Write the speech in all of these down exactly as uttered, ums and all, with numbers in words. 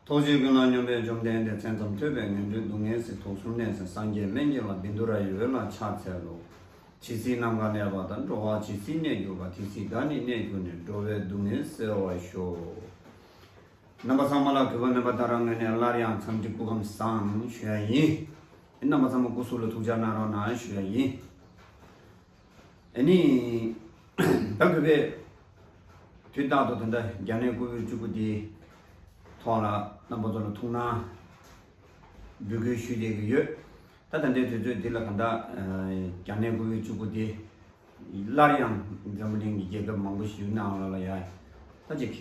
ཐུགས་རྗེ་ཀུན་ལ་སྙོམས་པའི་བཅོམ་ལྡན་འདས། མཚན་ཙམ་ཐོས་པས་ངན་འགྲོའི་སྡུག་བསྔལ་སེལ། དུག་གསུམ་ནད་སེལ་སངས་རྒྱས་སྨན་གྱི་བླ། བཻ་ཌཱུརྱ་ཡི་འོད་ལ་ཕྱག་འཚལ་ལོ། ཇི་སྲིད་ནམ་མཁའ་གནས་པ་དང་། འགྲོ་བ་ཇི་སྲིད་གནས་གྱུར་པ། དེ་སྲིད་བདག་ནི་གནས་གྱུར་ནས། འགྲོ་བའི་སྡུག་བསྔལ་སེལ་བར་ཤོག། རྣམ་པ་ཚང་མ་ལ་གུས་པ་སྨན་པ་ཏཱ་ར་ངོས་ནས་སླར་ཡང་འཚམས་འདྲི་སྐུ་ཁམས་བཟང་ཞུ་ཡ་ཡིན། རྣམ་པ་ཚང་མ་སྐུ་གཟུགས་ལ་ཐུགས་ཅག་གནང་རོགས་གནང་ཞུ་ཡ་ཡིན། ཨ་ནི། ད་གུས་པས་དུས་རྟག་ཏུ་ད་ལྟ་རྒྱ་ནད་ཀོ་བིཌ་བཅུ་དགུ་དེའི་ཐོག་ལ་རྣམ་པ་ཚོ་ལ་ཐུགས་སྣང་འབོད་སྐུལ་ཞུས་བསྡད་ཀྱི་ཡོད། ད་ད་ལྟའི་དུས་ཚོད་འདི་ལ་གང་ལྟར་རྒྱ་ནད་ཀོ་བིཌ་བཅུ་དགུ་དེ་སླར་ཡང་འཛམ་བུ་གླིང་གི་རྒྱལ་ཁབ་མང་པོ་ཞིག་ནང་ལ་ལ་ཡ་ད་ཅིག་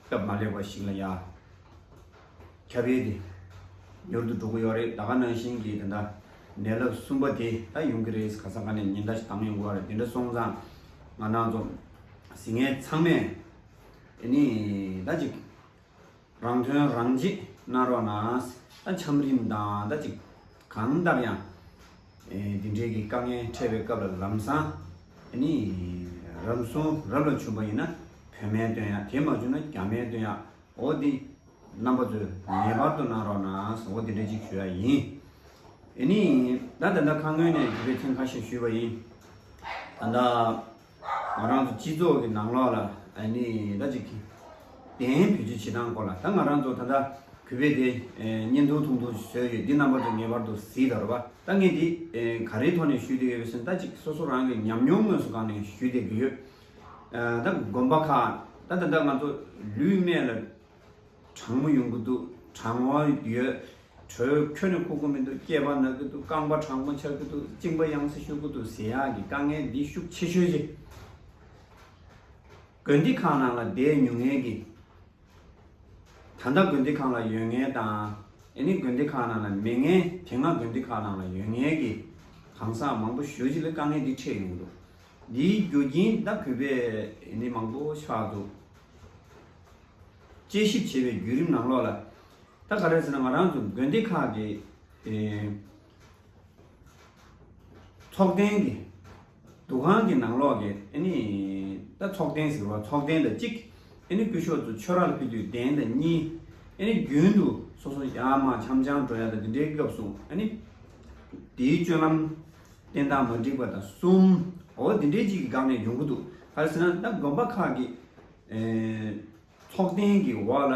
སྟབས་མ་ལེགས་པ་ཞིག་ལ་ཡ། ཁྱབ་སྤེལ་དེ་མྱུར་དུ་འགྲོ་གི་ཡོད་རེད། ད་ག་ནང་བཞིན་གྱི་ད་ལྟ་ནད་རླབས་གསུམ་པ་དེ་ད་ཡོང་གི་རེད། ག་ས་ག་ནས་ཉེན་བརྡ་ཞིག་བཏང་ཡོང་གི་ཡོད་རེད། དེ་འདྲ་སོང་ཙང་ང་རང་ཚོ་གཟིགས་མཁན་ཚང་མས་ཨ་ནི་ད་ཅིག་རང་དོན་རང་གཅེས་གནང་རོགས་གནང་། ད་ཆམ་རིམས་དང་ད་ཅིག་གང་ལྟར་ཡང་ཨེ་འདི་འདྲའི་གི་དཀའ་ངལ་འཕྲད་པའི་སྐབས་ལ་ལམ་སང་ཨ་ནི་རབ་བྱུང་རབ་ལ་བྱུང་བ་ཡིན་ན་བོད་སྨན་སྟོན་ཡ། དེ་མ་བྱུང་ན་རྒྱ་སྨན་སྟོན་ཡ། འོ་འདི་རྣམ་པ་ཚོས་ངེས་པར་དུ་གནང་རོགས་གནང་། འོ་འདི་འདྲ་ཅིག་ཞུ་ཡ་ཡིན། ཨ་ནི་ད་ད་ལྟ་ཁ་སྔོན་ནས་གུས་པས་ཐེངས་ཁ་ཤས་ཞུས་པ་ཡིན། ད་ལྟ་ང་རང་ཚོ་སྤྱི་ཚོགས་ཀྱི་ནང་ལོགས་ལ་ཨ་ནི་ད་ཅིག་གདན་བེད་སྤྱོད་བྱེད་སྟངས་སྐོར་ལ། ད་ང་རང་ཚོ་ད་ལྟ་གུས་པས་དེ་ཨེ་བརྙན་ཐུང་ཐུང་ཐུང་བཟོས་ཡོད། འདི་རྣམ་པ་ཚོ་ངེས་པར་དུ་གཟིགས་དང་རོགས་པ། ད་ངས་འདི་ཨེ་ག་རེའི་ཐོག་ནས་ཞུས་བསྡད་ཡོད་ཟེར་ན། ད་ཅིག་སོ་སོ་རང་གི་ཉམས་མྱོང་དངོས་སུ་སྒང་ནས་ཞུས་བསྡད་ཀྱི་ཡོད། ཨ་ད་དགོན་པ་ཁག་ད་ད་ལྟ་ང་ཚོ་ལུས་སྨད་ལ་གྲང་མོ་ཡོང་གི་འདུག་གྲང་བ་ཡོད། དྲོད་ཁྱོན་ནས་ཁུག་གི་མི་འདུག་སྐེད་པ་ན་གི་འདུག་རྐང་པ་གྲང་མོ་ཆགས་ཀྱི་འདུག་གཅིན་པ་ཡང་སེ་ཤོར་གི་འདུག་ཟེར་ཡག་གི་དཀའ་ངལ་འདི་ཤུགས་ཆེ་ཤོས་ཅིག་དགོན་སྡེ་ཁག་ནང་ལ་བསྡད་མྱོང་མཁན་གྱི། ད་ལྟ་དགོན་སྡེ་ཁག་ལ་ཡོད་མཁན་དང་། ཨ་ནི་དགོན་སྡེ་ཁག་ནང་ལ་མེད་མཁན། དེ་སྔ་དགོན་སྡེ་ཁག་ནང་ལ་ཡོད་མཁན་གྱི་གང་ཟག་མང་པོ་ཞེ་ཅིག་ལ་དཀའ་ངལ་འདི་འཕྲད་ཡོང་གི་འདུག་འདིའི་རྒྱུ་རྐྱེན་ད་གུས་པས་ཨ་ནི་མང་པོ་ཆགས་འདུག་དཔྱད་ཞིབ་བྱས་པའི་བརྒྱུད་རིམ་ནང་ལོགས་ལ། ད་ག་རེ་ཟེར་ན། ང་རང་ཚོ་དགོན་སྡེ་ཁག་གི་ཨེ་ཚོགས་རྟེན་གྱི་འདུ་ཁང་གི་ནང་ལོགས་ཀྱི་ཨ་ནི་ད་ཚོགས་རྟེན་ཟེར་བ། ཚོགས་རྟེན་དང་གཅིག་ཨ་ནི་སྐུ་ཞབས་ཚོ་ཆོས་རར་ཕེབས་དུས་གདན་དང་གཉིས། ཨ་ནི་རྒྱུན་དུ་སོ་སོ་ཡར་མར་འཆམ་འཆམ་འགྲོ་ཡ་དང་འདི་འདྲའི་སྐབས་སུ་ཨ་ནི་དེའི་སྤྱོད་ལམ་བསྟེན་སྟངས་མ་འགྲིག་པ་དང་གསུམ། འོ་འདི་འདྲའི་ཅིག་གི་སྒང་ནས་ཡོང་གི་འདུག་ག་རེ་ཟེར་ན། ད་དགོན་པ་ཁག་གི་ཨེ་ཚོགས་རྟེན་གྱི་འོག་ལ།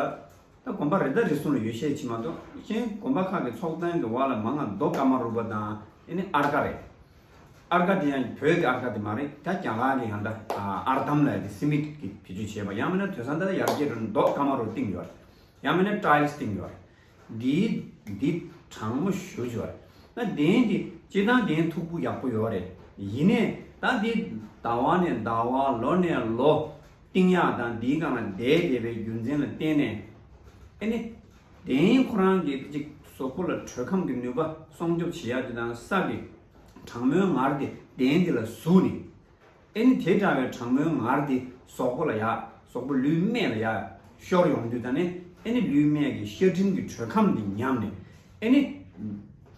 ད་དགོན་པ་རེ་དང་རེ་ཟུང་ལ་ཡོད་ཤས་ཅིག་མ་གཏོགས། གཞན་དགོན་པ་ཁག་གི་ཚོགས་རྟེན་གྱི་འོག་ལ་མང་ང་རྡོ་ཀ་མ་རུ་པ་དང་ཨ་ནི་ཨར་ཀ་རེད། ཨར་ཀ་དེ་ཡང་བོད་ཀྱི་ཨར་ཀ་དེ་མ་རེད། ད་རྒྱ་གར་གྱི་ཡང་ད་ཨར་དམ་ལབ་ཡ་དེ་སི་མིད་ཀྱི་བེད་སྤྱོད་བྱས་པ། ཡང་མིན་ན་དེང་སང་ད་ཡར་རྒྱས་འགྲོ་ནས་རྡོ་ཀ་མ་རུ་བཏིང་ཡོད་རེད། ཡང་མིན་ན་ཊའིལ་སི་བཏིང་ཡོད་རེད། འདི་འདི་གྲང་མོ་ཞེ་ཅིག་རེད། ད་གདན་འདི་སྤྱིར་བཏང་གདན་མཐུག་པོ་ཡག་པོ་ཡོད་རེད། ཡིན་ནའི་ད་འདི་ཟླ་བ་ནས་ཟླ་བ། ལོ་ནས་ལོ་བཏིང་ཡག་དང་། འདིའི་སྒང་ལ་བསྡད་བསྡད་པའི་རྒྱུ་མཚན་ལ་བརྟེན་ནས་ཨ་ནི་གདན་ཁོ་རང་གི་ཅིག་གཟུགས་པོ་ལ་དྲོད་ཁམས་ཀྱི་ནུས་པ་སྲུང་སྐྱོབ་བྱེད་ཡག་དེ་དང་ས་གི་གྲང་མོའི་ངར་དེ་གདན་འདི་ལ་ཟུག་ནས། ཨ་ནི་དེ་འདྲ་བའི་གྲང་མོའི་ངར་དེ་གཟུགས་པོ་ལ་ཡ། གཟུགས་པོ་ལུས་སྨད་ལ་ཡ་ཤོར་ཡོང་དུས་ད་ནི། ཨ་ནི་ལུས་སྨད་ཀྱི་ཤ་སྒྲིམ་གྱི་དྲོད་ཁམས་དེ་ཉམས་ནས། ཨ་ནི་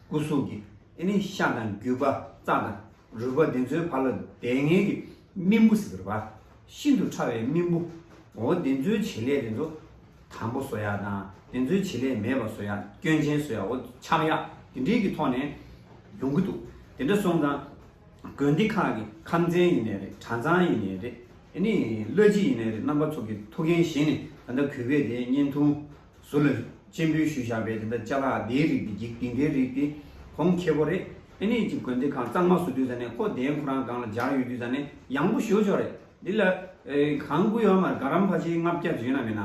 སྐུ་གཟུགས་ཀྱི་ཨ་ནི་ཤ་དང་རྒྱུས་པ། རྩ་དང་རུས་པ་དེ་ཚོའི་བར་ལ་བསྡད་མཁན་གྱི་རྨེན་བུ་ཟེར་གྱི་རེད་པ། ཤིན་ཏུ་ཕྲ་བའི་རྨེན་བུ། འོ་དེ་ཚོའི་བྱེད་ལས་དེ་ཚོ་དམ་པོ་བཟོ་ཡག་དང་། དེ་ཚོའི་བྱེད་ལས་མེད་པ་བཟོ་ཡག། སྐྱོན་ཅན་བཟོ་ཡག། འོ་ཆག་ཡག་དེ་འདྲའི་གི་ཐོག་ནས་ཡོང་གི་འདུག་དེ་འདྲ་སོང་ཙང་། དགོན་སྡེ་ཁག་གི་ཁམས་ཚན་ཡིན་ནའི་རེད། གྲྭ་ཚང་ཡིན་ནའི་རེད། ཨ་ནི་བླ་སྤྱི་ཡིན་ནའི་རེད། རྣམ་པ་ཚོ་གི་ཐུགས་འགན་བཞེས་ནས། ད་ལྟ་གུས་པས་དེ་བརྙན་ཐུང་ཟུར་ལ་སྤྱན་འབུལ་ཞུས་བཞག་པའི་དེ་འདྲ་ཅ་ལག་དེའི་རིགས་དེ། འགྱིག་དེ་འདྲའི་རིགས་དེ་གོང་ཁེ་པོ་རེད། ཨ་ནི་ཅིག་དགོན་སྡེ་ཁག་གཙང་མ་བཟོ་དུས་ཙ་ནས། ཁོ་གདན་ཁོ་རང་སྒང་ལ་སྦྱར་ཡོད་དུས་ཙ་ནས་ཡང་པོ་ཞེ་ཅིག་རེད། འདི་ལ་ཨེ་གང་དགོས་ཡོད་མ་རེད། ག་རམ་པ་ཆེ་ལྔ་བརྒྱ་ཡོད་ན་མེད་ན།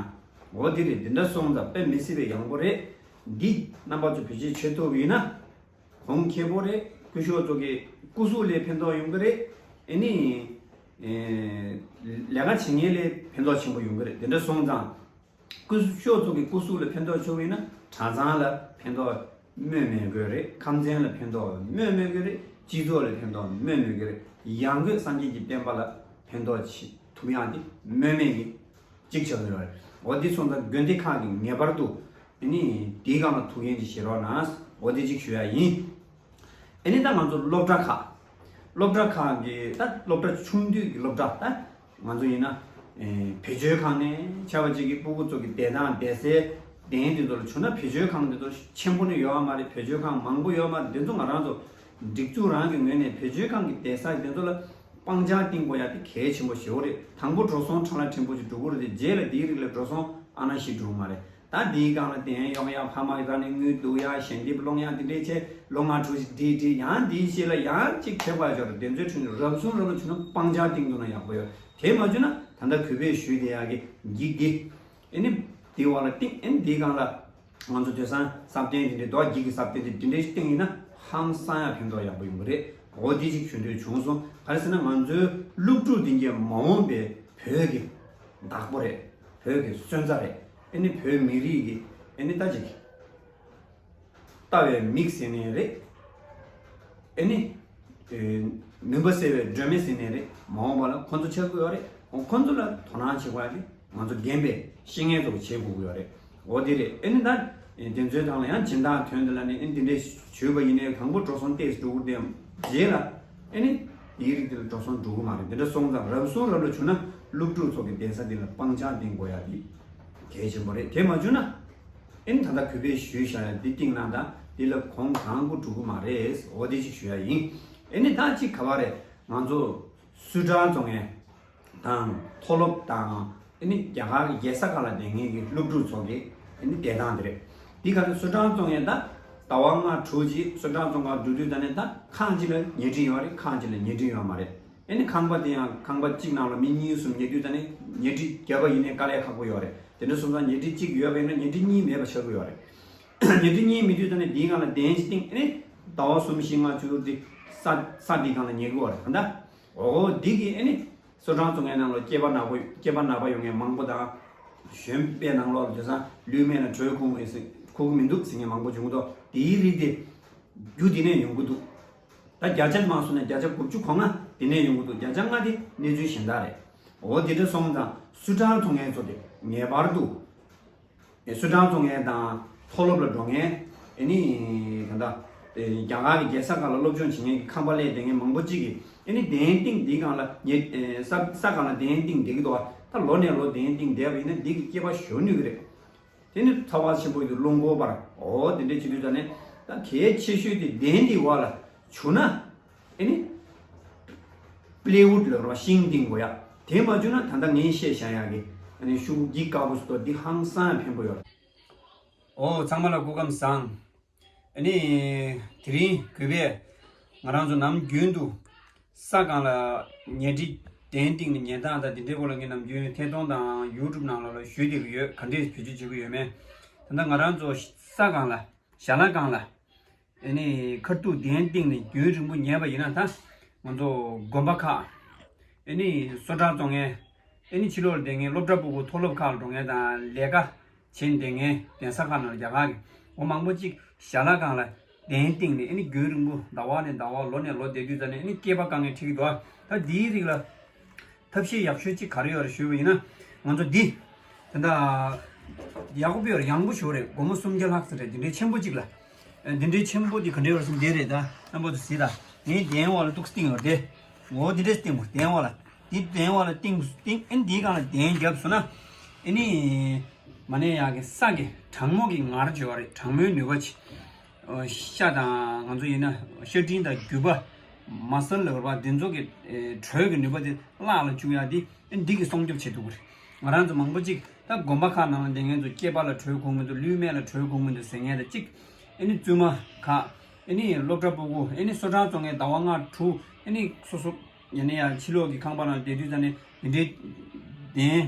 འོ་དེ་རེད། དེ་འདྲ་སོང་ཙང་དཔེ་མི་སྲིད་པའི་ཡག་པོ་རེད། འདི་རྣམ་པ་ཚོ་བེད་སྤྱོད་བྱེད་ཐུབ་ཡིན་ན། གོང་ཁེ་པོ་རེད། སྐུ་ཞབས་ཚོ་གི་སྐུ་གཟུགས་ལ་ཕན་ཐོགས་ཡོང་གི་རེད། ཨ་ནི་ཨེ་ལས་ཀ་བྱེད་མཁན་ལ་ཕན་ཐོགས་ཆེན་པོ་ཡོང་གི་རེད། དེ་འདྲ་སོང་ཙང་། སྐུ་ཞབས་ཚོ་གི་སྐུ་གཟུགས་ལ་ཕན་ཐོགས་ཆེན་པོ་ཡིན་ན། གྲྭ་ཚང་ལ་ཕན་ཐོགས་སྨོས་མེད་དགོས་རེད། ཁམས་ཚན་ལ་ཕན་ཐོགས་སྨོས་མེད་དགོས་རེད། སྤྱི་ཚོགས་ལ་ཕན་ཐོགས་སྨོས་མེད་དགོས་རེད། ཡང་སྒོས་སངས་རྒྱས་ཀྱི་བསྟན་པ་ལ་ཕན་ཐོགས་ཆེ་ཐུབ་ཡག་དེ་སྨོས་མེད་ཀྱི་གཅིག་ཆགས་ཀྱི་ཡོད་རེད། འོ་དེ་སོང་ཙང་དགོན་སྡེ་ཁག་གིས་ངེས་པར་དུ་ཨ་ནི་དེའི་སྒང་ལ་ཐུགས་འགན་ཅིག་བཞེས་རོགས་གནང་། འོ་དེ་གཅིག་ཞུ་ཡག་ཡིན། ཨ་ནི་ད་ང་ཚོ་སློབ་གྲྭ་ཁག་སློབ་གྲྭ་ཁག་གི་ད་སློབ་གྲྭ་ཆུང་དུས་ཀྱི་སློབ་གྲྭ། ད་ང་ཚོ་ཡིན་ན་ཨེ་བེད་སྤྱོད་ཁང་ནས་ཆ་བ་གཅིག་གི་སྤུ་གུ་ཚོ་གི་བསྡད་སྟངས་བསྡད་སའི་ གདན་དེ་ཚོ་ལ་བྱུང་ན་བེད་སྤྱོད་ཁང་དེ་ཚོ་ཆེན་པོ་ནི་ཡོད་པ་མ་རེད། བེད་སྤྱོད་ཁང་མང་པོ་ཡོད་པ་མ་རེད། དེ་ཚོ་ང་རང་ཚོ་སྒྲིག་འཛུགས་རང་གི་ངོས་ནས་བེད་སྤྱོད་ཁང་གི་གདན་ས་དེ་ཚོ་ལ་སྤང་བྱ་བཏིང་དགོས་ཡ་དེ་གལ་ཆེན་པོ་ཞེ་པོ་རེད། དང་པོ་འགྲོ་སོང་ཁྲ་ལ་ཕྲན་བུ་ཅིག་འགྲོ་གི་རེད་དེ། རྗེས་ལ་དེའི་རིགས་ལ་འགྲོ་སོང་ཨ་ན་ཞིག་འགྲོ་གི་མ་རེད། ད་དེའི་སྒང་ལ་གདན་གཡོག་ཡ་ཕ་མ་ར་ནས་དངུལ་བསྡུ་ཡ་ཞལ་འདེབས་སློང་ཡ་དེ་འདྲས་བྱས་ལོ་ལྔ་དྲུག་ཅིག་བསྡད་བསྡད་ཡང་དེའི་རྗེས་ལ་ཡང་ཅིག་ཁྱད་པར་ཅིག་ཡོད་རེད། དེ་ཚོའི་ཁྲོད་ནས་རབ་བྱུང་རབ་ལ་བྱུང་ན་སྤང་བྱ་བཏིང་ཐུབ་ན་ཡག་པོ་ཡོད། དེ་མ་བྱུང་ན་ད་ལྟ་གུས་པས་ཞུས་བསྡད་ཡ་གི་འགྱིག་འདི། ཨེ་ནི་དེའི་འོག་ལ་བཏིང་། ཨེ་ནི་དེའི་སྒང་ལ་ང་ཚོ་དེང་སང་སྲབ་གདན་དེ་འདྲའི་རྡོ་འགྱིག་གི་སྲབ་གདན་དེ་འདི་འདྲའི་བཏིང་ཡིན་ན་ཧང་སང་ཡ་ཕན་ཐོགས་ཡག་པོ་ཡོང་གི་རེད། འོ་དེ་ཅིག་ཞུ་འདོད་བྱུང་སོང་། ག་རེ་ཟེར་ན་ང་ཚོའི་སློབ་ཕྲུག་འདི་གའི་མ་འོངས་པའི་བོད་ཀྱི་བདག་པོ་རེད། བོད་ཀྱི་སོན་རྩ་རེད། ཨེ་ནི་བོད་མི་རིགས་ཀྱི་ཨེ་ནི་ད་ཅིག་ལྟ་བའི་མིག་ཟེར་ནའི་རེད། ཨེ་ནི། ཨེ། མུན་པ་སེལ་བའི་སྒྲོན་མེ་ཟེར་ནའི་རེད། མ་འོངས་པ་ལ་ཁོ་ཚོ་ཆགས་ཀྱི་ཡོད་རེད། འོ་ཁོ་ཚོ་ལ་དོ་སྣང་བྱེད་དགོས་ཡ་དེ་ང་ཚོ་རྒན་པས་བཤེས་གཉེན་ཚོ་བྱེད་དགོས་ཀྱི་ཡོད་རེད། འོ་དེ་རེད། ཨེ་ནི་ད། ཨེ། དེ་ཚོའི་ཐང་ལ་ཡང་སྦྱིན་བདག་ཐོན་དེ་ལ་ནི་ཨེ་འདི་འདྲས་བྱོས་པ་ཡིན་ནའི་དང་པོ་འགྲོ་སོང་ཏོག་ཙམ་འགྲོ་གི་རེད། རྗེས་ལ་ཨེ་ནི་དེའི་རིགས་དེ་ལ་འགྲོ་སོང་འགྲོ་གི་མ་རེད། དེ་འདྲ་སོང་ཙང་རབ་བྱུང་རབ་ལ་བྱུང་ན་སློབ་ཕྲུག་ཚོ་གི་གདན་ས་འདི་ལ་སྤང་བྱ་འདིང་དགོས་ཡ་དེ་གལ་ཆེན་པོ་རེད། དེ་མ་བྱུང་ན། ཨེ་ནི་ད་ལྟ་གུས་པས་ཞུས་བཞག་ཡ་འདི་བཏིང་གནང་དང་འདི་ལ་གོང་གང་དགོས་འགྲོ་གི་མ་རེད། འོ་དེ་ཅིག་ཞུ་ཡ་ཡིན། ཨེ་ནི་ད་ཅིག་ག་བ་རེད། ང་ཚོ་སུའུ་ཀྲང་རྫོང་ཡན་དང་མཐོ་སློབ་དང་ཨེ་ནི་རྒྱ་གར་གྱི་རྒྱལ་ས་ཁག་ལ་བསྡད་མཁན་གྱི་སློབ་ཕྲུག་ཚོ་གི་ཨེ་ནི་བསྡད་སྟངས་དེ་རེད། འདི་ག་ནི་སུའུ་ཀྲང་རྫོང་ཡན་ད་ཟླ་བ་ལྔ་དྲུག་ཅིག་སུའུ་ཀྲང་རྫོང་ཁག་འགྲོ་དུས་ད་ནི་ད་ཁང་གཅིག་ལ་ཉལ་ཁྲི་ཡོད་རེད། ཁང་གཅིག་ལ་ཉལ་ཁྲི་ཡོད་མ་རེད། ཨེ་ནི་ཁང་པ་དེ་ཡང་ཁང་པ་གཅིག་ནང་ལ་མི་གཉིས་གསུམ་ཉལ་དུས་ད་ནི་ཉལ་ཁྲི་བརྒྱབ་པ་ཡིན་ནའི་དཀའ་ལས་ཁག་པོ་ཡོད་རེད། དེ་འདྲ་སོང་ཙང་ཉལ་ཁྲི་གཅིག་ཡོད་པ་ཡིན་ན་ཉལ་ཁྲི་གཉིས་མེད་པ་ཆགས་ཀྱི་ཡོད་རེད། ཉལ་ཁྲི་གཉིས་མེད་དུས་ད་ནི་དེའི་སྒང་ལ་གདན་གཅིག་བཏིང་། ཨེ་ནི་ཟླ་བ་གསུམ་བཞི་ལྔ་བཅུ་འདི་ས་ས་འདིའི་སྒང་ལ་ཉལ་གི་ཡོད་རེད། ད་འོ་འདི་གི་ཨེ་ནི་སུའུ་ཀྲང་རྫོང་ཡན་ནང་ལ་སྐྱེས་པ་ནག་པོ་སྐྱེས་པ་ནག་པ་ཡོང་མཁན་མང་པོ་དང་། གཞོན་པའི་ནང་ལོགས་ལ་དེང་སང་ལུས་སྨད་ལ་དྲོད་ཁུག་མེད་ཟེར་ཁུག་གི་མི་འདུག་ཟེར་མཁན་མང་པོ་བྱུང་གི་འདུག་དེའི་རིགས་དེ་རྒྱུ་དེ་ནས་ཡོང་གི་འདུག་ད་བརྒྱ་ཆ་མང་སོང་ན་བརྒྱ་ཆ་དགུ་བཅུ་གོ་ལྔ་དེ་ནས་ཡོང་གི་འདུག་བརྒྱ་ཆ་ལྔ་དེ་གནས་ཚུལ་གཞན་དག་རེད། འོ་དེ་འདྲ་སོང་ཙང་སུའུ་ཀྲང་མཐོང་མཁན་ཚོ་དེ་ངེས་པར་དུ། ཨེ། སུའུ་ཀྲང་མཐོང་མཁན་དང་མཐོ་སློབ་ལ་འགྲོ་མཁན། ཨེ་ནི། ད་ལྟ། ཨེ། རྒྱ་གར་གྱི་རྒྱལ་ས་ཁག་ལ་སློབ་སྦྱོང་བྱེད་མཁན་གྱི་ཁང་པ་གླས་བསྡད་མཁན་མང་པོ་གཅིག་གིས་ཨེ་ནི་གདན་བཏིང་འདིའི་སྒང་ལ་ཉལ། ཨེ། ས་ས་སྒང་ལ་གདན་བཏིང་བསྡད་ཀྱི་འདུག་ད་ལོ་ནས་ལོ་གདན་བཏིང་བསྡད་པ་ཡིན་ན་འདི་གི་སྐྱེས་པ་གཞོན་ནུ་གི་རེད། དེ་ནི་ཚ་བ་ཆེན་པོ་ཡོད་དུས་རླུང་འཁོར་བར། འོ་དེ་འདྲས་བྱེད་དུས་ད་ནི་ད་གལ་ཆེ་ཤོས་དེ་གདན་འདིའི་འོག་ལ་བྱུང་ན། ཨེ་ནི། པི་ལེ་ཝུཌ་ལ་རོ་ཤིང་བཏིང་དགོས་ཡ། དེ་མ་བྱུང་ན་ད་ལྟ་ངས་བཤད་བཞག་ཡ་གི་ཨ་ནི་ཤུགས་འགྱིག་དཀར་པོ་སུ་ཏོ་འདི་ཧང་སང་ཕན་པོ་ཡོད། ཨོ་ཚང་མ་ལ་སྐུ་ཁམས་བཟང་། ཨ་ནི། དེ་རིང་གུས་པས་ང་རང་ཚོ་ནམ་རྒྱུན་དུ་ས་སྒང་ལ་ཉལ་ཁྲི་གདན་བཏིང་ནས་ཉལ་སྟངས་དང་དེ་འདྲའི་སྐོར་ལ་ངས་ནམ་རྒྱུན་ཐད་གཏོང་དང་ཡུ་ཊུབ་ནང་ལ་ལ་ཞུས་བསྡད་ཀྱི་ཡོད། ག་འདྲས་བེད་སྤྱོད་བྱེད་ཀྱི་ཡོད་མེད། ད་ལྟ་ང་རང་ཚོ་ས་སྒང་ལ་ཞལ་ལག་སྒང་ལ། ཨེ་ནི་ཁ་ཐུག་གདན་བཏིང་ནས་རྒྱུན་རིང་པོ་ཉལ་བ་ཡིན་ན་ད་ང་ཚོ་དགོན་པ་ཁག་ཨེ་ནི་སུ་ཊར་བཙོང་མཁན། ཨེ་ནི་ཕྱི་ལོགས་ལ་བསྡད་མཁན་སློབ་གྲྭ་ཕྲུ་གུ་མཐོ་སློབ་ཁག་ལ་འགྲོ་མཁན་དང་ལས་ཀ་བྱེད་བསྡད་མཁན་གདན་ས་ཁག་ནང་ལ་རྒྱ་གར་གྱི་འོ་མང་པོ་གཅིག་ཞལ་ལག་སྒང་ལ་གདན་བཏིང་ནས་ཨེ་ནི་རྒྱུན་རིང་པོ་ཟླ་བ་ནས་ཟླ་བ་ལོ་ནས་ལོ་བསྡད་དུས་ཙ་ནས་ཨེ་ནི་སྐེད་པ་དཀའ་ངལ་འཕྲད་ཀྱི་འདུག་ད་འདིའི་རིགས་ལ། ཐབས་ཤེས་ཡག་ཤོས་གཅིག་ག་རེ་ཡོད་རེད་ཞུས་པ་ཡིན་ན། ང་ཚོ་འདི། ད་ལྟ། ཡག་པོ་ཡོད་རེད། ཡང་པོ་ཞུ་རེད། སྒོར་མོ་སུམ་བརྒྱ་ལྷག་ཙམ་རེད། འདི་འདྲའི་ཆེན་པོ་གཅིག་ལ། ཨ། འདི་འདྲའི་ཆེན་པོ་འདི་ག་འདྲ་ཡོད་རེད་ཟེར་ན་འདི་རེད། ད་རྣམ་པ་ཚོ་གཟིགས་དང་། ངའི་གདན་འོག་ལ་ཏོག་ཙམ་བཏིང་ཡོད་རེད། འོ་འདི་འདྲས་བཏིང་བ། གདན་འོག་ལ། འདི་གདན་འོག་ལ་བཏིང་བཏིང་། ཨ་ནི་འདིའི་སྒང་ལ་གདན་བརྒྱབ་སོང་ན། ཨ་ནི། མ་ཎི་ཡག་གི་ས་གི་གྲང་མོ་གི་ངར་ཅིག་ཡོད་རེད། གྲང་མོའི་ནུས་པ་ཅིག་ཨ། ཤ་དང་ང་ཚོ་ཡིན་ན་ཤ་སྤྲིན་དང་རྒྱུས་པ། མ་སལ་ལ་བར་བ་འདི་ཚོ་གི་ཨེ། དྲོད་ཀྱི་ནུས་པ་དེ་བརླག་ལ་བཅུག་ཡ་དེ་ཨེ་འདི་གི་སྲུང་སྐྱོབ་བྱེད་ཐུབ་ཀྱི་རེད། ང་རང་ཚོ་མང་པོ་ཅིག་ད་དགོན་པ་ཁག་ནང་ལ་བསྡད་མཁན་ཚོ་སྐེད་པ་ལ་དྲོད་ཁུག་མི་འདུག་ལུས་སྨད་ལ་དྲོད་ཁུག་མི་འདུག་ཟེར་མཁན་དང་གཅིག་ཨེ་ནི་བཙུན་མ་ཁག་ཨེ་ནི་སློབ་གྲྭ་ཕྲུ་གུ། ཨེ་ནི་སུ་ཊར་བཙོང་མཁན་ཟླ་བ་ལྔ་དྲུག་ཨེ་ནི་སོ་སོ་ཡིན་ན་ཡང་ཕྱི་ལོགས་ཀྱི་ཁང་པ་ནང་བསྡད་དུས་ཙ་ནས་འདི་འདྲའི་གདན་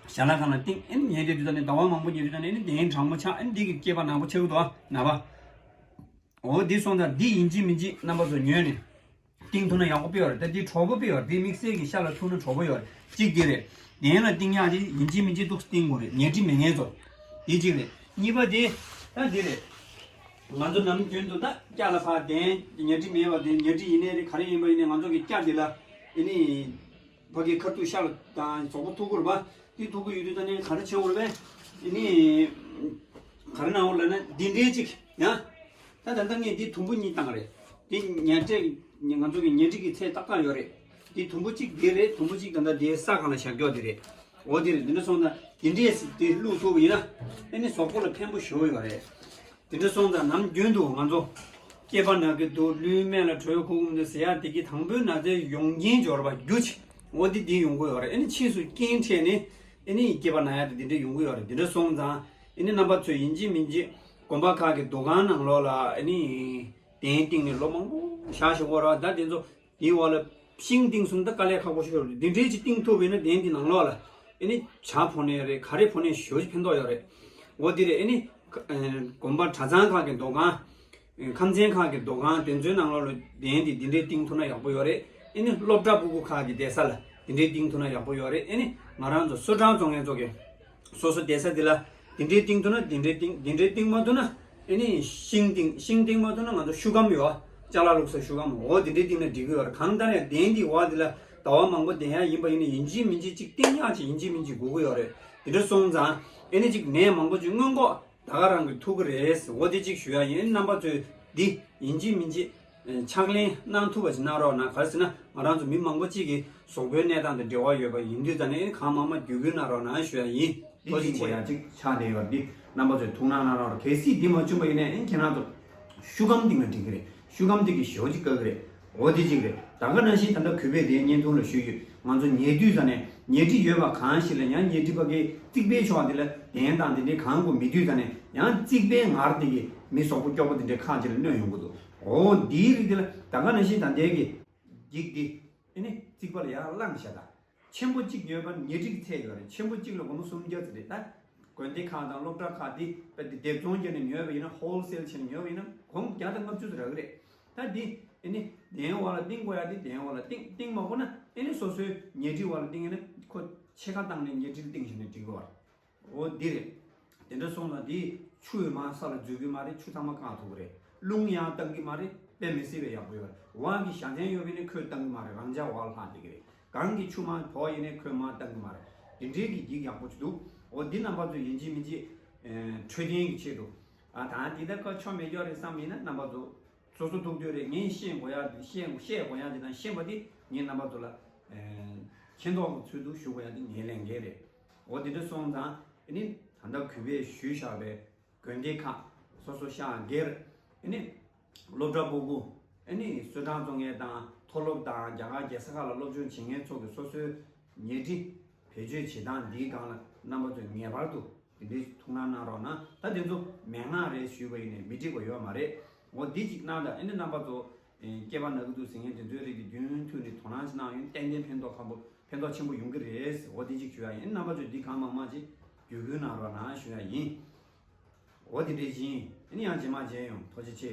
ཞལ་ལག་སྒང་ལ་བཏིང་། ཨེ་ནི་ཉལ་བསྡད་དུས་ཙ་ནས་ཟླ་བ་མང་པོ་ཉལ་དུས་ཙ་ནས་ཨེ་ནི་གདན་གྲང་མོ་ཆགས། ཨེ་ནི་འདི་གི་སྐེད་པ་ནག་པོ་ཆགས་ཀྱི་འདུག་ནག་པ། འོ་འདི་སོང་ཙང་འདི་ཡིན་གཅིག་མིན་གཅིག་རྣམ་པ་ཚོ་ཉོས་ནས་བཏིང་ཐུབ་ན་ཡག་པོ་དཔེ་ཡོད་རེད། ད་འདི་གྲོགས་པོ་དཔེ་ཡོད་རེད། འདི་དམིགས་བསལ་གྱི་ཤ་ལ་ཐུག་ན་གྲོགས་པོ་ཡོད་རེད། གཅིག་འདི་རེད། གདན་ལ་བཏིང་ཡག་འདི་ཡིན་གཅིག་མིན་གཅིག་ཏོག་ཙམ་བཏིང་དགོས་རེད། ཉལ་ཁྲི་མེད་མཁན་ཚོ། འདི་གཅིག་རེད། གཉིས་པ་འདི་ད་འདི་རེད། ང་ཚོ་ནམ་རྒྱུན་དུ་ད་སྐྱ་ལ་ཕར་གདན་ཉལ་ཁྲི་མེད་པ་དེ། ཉལ་ཁྲི་ཡིན་ནའི་རེད། ག་རེ་ཡིན་པ་ཡིན་ནའི་ང་ཚོ་གི་སྐྱ་འདི་ལ་ཨེ་ནི། ཕ་གི་ཁ་ཐུག་ཤ་ལ་དང་གཟུགས་པོ་ཐུག་གི་རེད་པ། དེ་ཐུག་གི་ཡོད་དུས་ད་ནི་ག་རེ་བྱེད་དགོས་རེད་པས། ཨེ་ནི། ག་རེ་གནང་དགོས་ལབ་ན་འདི་འདྲའི་ཅིག་ཡང་། ད་ད་ལྟ་ངས་འདི་དུམ་བུ་གཉིས་བཏང་རེད། འདི་ཉལ་ཁྲི། ང་ཚོ་གི་ཉལ་ཁྲི་གི་ཚད་ཏག་ཏག་ཡོད་རེད། འདི་དུམ་བུ་གཅིག་འདི་རེད། དུམ་བུ་གཅིག་ད་ལྟ་འདིའི་ས་སྒང་ལ་བཞག་རྒྱུ་འདི་རེད། འོ་དེ་རེད། དེ་འདྲ་སོང་ཙང་དེ་འདྲས་དེ་བླུགས་ཐུབ་པ་ཡིན་ན་ཨ་ནི་གཟུགས་པོ་ལ་ཕན་པོ་ཞེ་པོ་ཡོད་རེད། དེ་འདྲ་སོང་ཙང་ནམ་རྒྱུན་དུ་ང་ཚོ་སྐེད་པ་ན་གི་འདུག་ལུས་སྨད་ལ་དྲོད་ཁོག་གི་འདུག་ཟེར་ཡ་དེ་གི་དང་པོའི་ན་ཚའི་ཡོང་རྐྱེན་སྦྱོར་བ་རྒྱུ་ཆེ། འོ་དེ་དེ་ཡོང་གི་ཡོད་རེད། ཨ་ནི་ཕྱིས་སུ་རྐྱེན་འཕྲད་ནས་ཨ་ནི་སྐེད་པ་ན་ཡ་དེ་དེ་འདྲ་ཡོང་གི་ཡོད་རེད། དེ་འདྲ་སོང་ཙང་ཨ་ནི་རྣམ་པ་ཚོས་ཡིན་གཅིག་མིན་གཅིག་དགོན་པ་ཁག་གི་འདུ་ཁང་ནང་ལོགས་ལ་ཨ་ནི་གདན་བཏིང་ནས་ལོ་མང་པོ་བཞག་བཞག་གོ་ར། ད་དེ་ཚོ་དེའི་འོག་ལ་ཤིང་བཏིང་སོང་ན་ད་དཀའ་ལས་ཁག་པོ་ཞིག་རེད། འདི་འདྲའི་ཅིག་བཏིང་ཐུབ་པ་ཡིན་ན་གདན་འདི་ནང་ལོགས་ལ་ཨ་ནི་ཇ་ཕོར་ནས་རེད། ག་རེ་ཕོར་ནས་ཞེ་པོ་ཅིག་ཕན་ཐོགས་ཡོད་རེད། འོ་དེ་རེད། ཨ་ནི་དགོན་པ་གྲྭ་ཚང་ཁག་གི་འདུ་ཁང་། ཁམས་ཚན་ཁག་གི་འདུ་ཁང་དེ་ཚོའི་ནང་ལོགས་ལ་གདན་འདི་འདི་འདྲའི་བཏིང་ཐུབ་ན་ཡག་པོ་ཡོད་རེད། ཨ་ནི་སློབ་གྲྭ་ཕྲུ་གུ་ཁག་གི་བསྡད་ས་ལ་འདི་འདྲའི་བཏིང་ཐུབ་ན་ཡག་པོ་ཡོད་རེད། ཨ་ནི་ང་རང་ཚོ་སུ་ཀྲང་བཙོང་མཁན་ཚོ་གི་སོ་སོ་བསྡད་ས་འདི་ལ་འདི་འདྲའི་བཏིང་ཐུབ་ན་འདི་འདྲའི་བཏིང་། འདི་འདྲའི་བཏིང་མ་ཐུབ་ན་ཨ་ནི་ཤིང་བཏིང་། ཤིང་བཏིང་མ་ཐུབ་ན་ང་ཚོ་ཤུ་གམ་ཡོད། ཅ་ལག་བླུགས་ས་ཤུ་གམ། འོ་འདི་འདྲའི་བཏིང་ན་འགྲིག་གི་ཡོད་རེད། གང་ལྟར་ཡང་གདན་འདི་འོག་འདི་ལ་ཟླ་བ་མང་པོ་བསྡད་ཡ་ཡིན་པ་ཡིན་ན་ཡིན་གཅིག་མིན་གཅིག་ཅིག་བཏིང་ཡག་ཅིག་ཡིན་གཅིག་མིན་གཅིག་དགོས་ཀྱི་ཡོད་རེད། དེ་འདྲ་སོང་ཙང་ཨ་ནི་ཅིག་ནད་མང་པོ་ཅིག་སྔོན་འགོག་ད་ག་རང་གིས་ཐུབ་ཀྱི་རེད། འོ་དེ་གཅིག་ཞུ་ཡ་ཡིན། རྣམ་པ་ཚོས་འདི་ཡིན་གཅིག་མིན་གཅིག་ཕྱག་ལེན་གནང་ཐུབ་པ་ཞིག་གནང་རོགས་གནང་། ག་རེ་ཟེར་ན་ང་རང་ཚོ་མི་མང་པོ་གཅིག་གིས་གཟུགས་པོའི་གནས་སྟངས་དང་འབྲེལ་བ་ཡོད་པ་ཡིན་དུས་ཙང་ནས་ཨ་ནི་གང་མང་མང་བརྒྱུད་སྐུལ་གནང་རོགས་གནང་ཞུ་ཡ་ཡིན། འདི་ཐོ་གཅིག་ཅིག་དགོས་ཡ་གཅིག་ཆགས་བསྡད་ཡོད། འདི་རྣམ་པ་ཚོས་ཐུགས་སྣང་གནང་རོགས། གལ་སྲིད་འདི་མ་བྱུང་པ་ཡིན་ན་ཨ་ནི་ཁྱེད་རང་ཚོ་ཤུ་གམ་བཏིང་ན་འགྲིག་གི་རེད། ཤུ་གམ་དེ་གིས་ཞེ་པོ་ཅིག་བཀག་གི་རེད། འོ་དེ་གཅིག་རེད། ད་ག་ནང་བཞིན་ད་ལྟ་གུས་པས་དེའི་བརྙན་ཐུང་ལ་ཞུས་ཡོད། ང་ཚོ་ཉལ་དུས་ཙ་ནས་ཉལ་ཁྲི་ཡོད་པ་གང་ཞིག་ལ་ཡང་ཉལ་ཁྲི་ཕ་གིའི་རྩིག་པའི་ཕྱོགས་དེ་ལ་གདན་དང་དེ་འདྲའི་གང་དགོས་མི་དུས་ཙ་ནས་ཡང་རྩིག་པའི་ངར་དེ་གིས་མི་གཟུགས་པོ་སྐྱོ་པོ་དེ་འདྲའི་ཁག་ཅིག་ལ་གནོད་ཡོང་གི་འདུག་འོ་དེའི་རིགས་དེ་ལ་ད་ག་ནང་བཞིན་ད་ལྟའི་གི་འགྱིག་དེ་ཨ་ནི་རྩིག་པ་ལ་ཡར་བླངས་བཞག་ད། ཆེན་པོ་གཅིག་ཉོས་པ་ཉལ་ཁྲི་གི་ཚད་ཡོད་རེད། ཆེན་པོ་གཅིག་ལ་སྒོར་མོ་སུམ་བརྒྱ་ཙམ་རེད། ད་དགོན་སྡེ་ཁག་དང་སློབ་གྲྭ་ཁག་དེ་དཔེ་དེ་སྡེབ་ཚོང་བརྒྱབ་ནས་ཉོས་པ་ཡིན་ན། ཧོལ་སེལ་བྱས་ནས་ཉོས་པ་ཡིན་ན་སྒོར་མོ་བརྒྱ་དང་ལྔ་བཅུ་ཙམ་རག་གི་རེད། ད་འདི་ཨ་ནི་གདན་འོག་ལ་བཏིང་དགོས་ཡ་དེ་གདན་འོག་ལ་བཏིང་། བཏིང་མ་དགོས་ན་ཨ་ནི་སོ་སོའི་ཉལ་ཁྲི་འོག་ལ་བཏིང་ཡ་ན་ཁོ་ཕྱེད་ཀ་བཏང་ནས་ཉལ་ཁྲིར་བཏིང་བྱས་ནས་འགྲིག་གི་རེད། འོ་འདི་རེད། དེ་འདྲ་སོང་ཙང་འདི་ཆུ་མར་ས་ལ་འཛུལ་གི་མ་རེད། ཆུ་ཚང་མ་བཀག་ཐུབ་ཀྱི་རེད། རླུང་ཡང་བཏང་གི་མ་རེད། དཔེ་མི་སྲིད་པའི་ཡག་པོ་ཡོད་རེད། འོག་གི་ཞྭ་ཚན་ཡོད་པ་ཡིན་ན་ཁོས་བཏང་གི་མ་རེད། རང་འཇགས་འོག་ལ་ལྷག་བསྡད་ཀྱི་རེད། གང་གི་ཆུ་མར་བོག་ཡིན་ནའི་ཁོས་མར་བཏང་གི་མ་རེད། དེ་འདྲའི་གི་འགྱིག་ཡག་པོ་ཅིག་འདུག་འོ་འདི་རྣམ་པ་ཚོས་ཡིན་གཅིག་མིན་གཅིག་འཕྲོད་བསྟེན་གྱི་ཆེད་དུ། ཨ་ད་འདི་ལྟར་ཁ་ཆོ་མེད་ཀྱོག་རེད་བསམ་ཡིན་ན་རྣམ་པ་ཚོ་སོ་སོ་ཐུག་དུས་རེད། ངས་ཤེས་དགོས་ཡ་འདི་ཤེས་ཤེས་དགོས་ཡ་འདི་དང་ཤེས་པ་འདི་ངས་རྣམ་པ་ཚོ་ལ་མཁྱེན་རྟོགས་ཀྱི་ཚུལ་དུ་ཞུ་དགོས་ཡ་འདི་ངའི་ལས་འགན་རེད། འོ་དེ་འདྲ་སོང་ཙང་ཨ་ནི་ད་ལྟ་གུས་པས་ཞུས་བཞག་པའི་དགོན་སྡེ་ཁག་སོ་སོ་ཤག་སྒེར་ཨ་ནི་སློབ་གྲྭ་ཕྲུ་གུ་ཨ་ནི་སུ་ཀྲང་བཙོང་མཁན་དང་མཐོ་སློབ་དང་རྒྱ་གར་རྒྱལ་ས་ཁག་ལ་སློབ་སྦྱོང་བྱེད་མཁན་ཚོ་གི་སོ་སོའི་ཉལ་ཁྲི་བེད་སྤྱོད་བྱེད་སྟངས་འདིའི་སྒང་ལ་རྣམ་པ་ཚོས་ངེས་པར་དུ་དེ་འདྲའི་ཐུགས་སྣང་གནང་རོགས་གནང་། ད་དེ་ཚོ་མན་ངག་རེད་ཞུས་པ་ཡིན་ནའི་མི་འགྲིག་པ་ཡོད་མ་རེད། འོ་འདི་གཅིག་གནང་དང་། ཨ་ནི་རྣམ་པ་ཚོ་ཨེ་སྐེད་པ་ན་གི་འདུག་ཟེར་མཁན་དེ་ཚོའི་རིགས་ཀྱི་རྒྱུན་མཐུད་ནས་དོ་སྣང་ཞིག་གནང་ཡོང་ན་ཏན་ཏན་ཕན་ཐོགས་ཁག་པོ་ཕན་ཐོགས་ཆེན་པོ་ཡོང་གི་རེད། འོ་འདི་གཅིག་ཞུ་ཡ་ཡིན། རྣམ་པ་ཚོས་འདི་གང་མང་མང་ཅིག་བརྒྱུད་སྐུལ་གནང་རོགས་གནང་ཞུ་ཡ་ཡིན། འོ་དེ་འདྲ་ཡིན། ཨ་ནི་ཡང་རྗེས་མ་མཇལ་ཡོང་། ཐུགས་རྗེ་ཆེ།